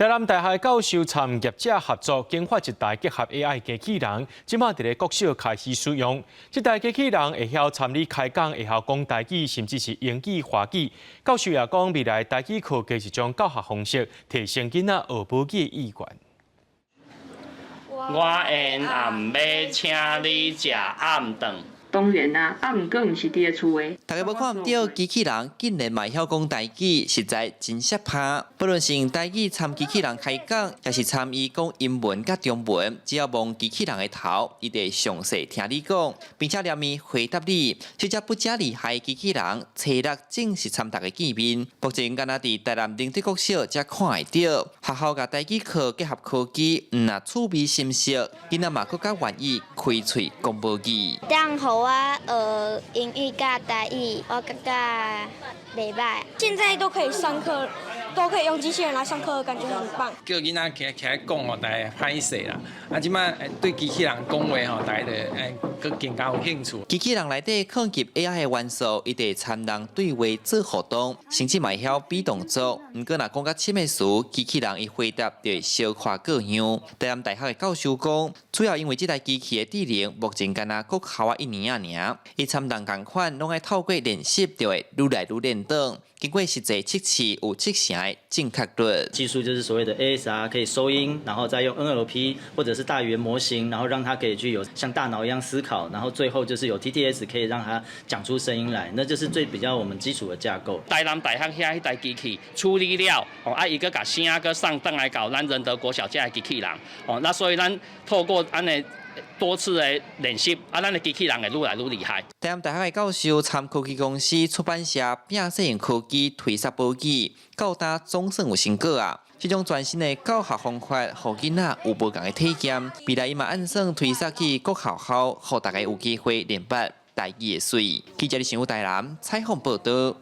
台南大學教授參業者合作，研發一台結合 AI 機器人，這馬佇咧國小開始使用。這台機器人會曉參你開講，會曉講台語，甚至是英語、華語。教授也講，未來台語科技是一種教學方式，提升囡仔學母語的意願。我緣暗欲請你食暗頓。當然啦，啊，毋過毋是佇咧厝的。大家無看毋著，機器人竟然嘛會曉講台語，實在真攝拍。不論是用台語參機器人開講，抑是參伊講英文佮中文，只要摸機器人的頭，伊就會詳細聽你講，並且連面回答你。這隻不遮厲害的機器人，初六正式參大家見面。目前敢若佇台南寧德國小才看會著。學校共台語課結合科技，毋但趣味深色，囡仔嘛閣較願意開喙講母語。當予我學英語佮台語，我感覺袂䆀。現在都可以上課，都可以用機器人來上課，感覺很棒。叫囡仔起起來講吼，大家歹勢啦。啊，這擺對機器人講話吼，大家就閣更加有興趣。機器人內底放入 AI 的元素，伊就會參人對話做互動，甚至嘛會曉比動作。毋過若講較深的詞，機器人伊回答就會小可過樣。台南大學的教授講，主要因為這台機器的智能目前敢若國校仔一年仔爾，伊參人仝款，攏愛透過練習，就會愈來愈練轉。經過實際測試，有七成的正確率。技術就是所謂的 ASR，可以收音，然後再用 NLP 或者是大語言模型，然後讓它可以具有像大腦一樣思考，然後最後就是有 TTS 可以讓它講出聲音來，那就是最比較我們基礎的架構。台南大學遐彼台機器處理了，哦，啊，伊閣共聲閣送轉來到咱仁德國小這个機器人，哦，那所以咱透過按呢多次的練習，啊，咱的機器人會愈來愈厲害。台南大學的教授參科技公司出版社摒細用科技推捒母語，到今總算有成果啊！這種全新的教學方法，予囡仔有無仝的體驗。未來伊嘛按算推捒去各學校，予大家有機會練習台語的媠。記者李新武台南採訪報導。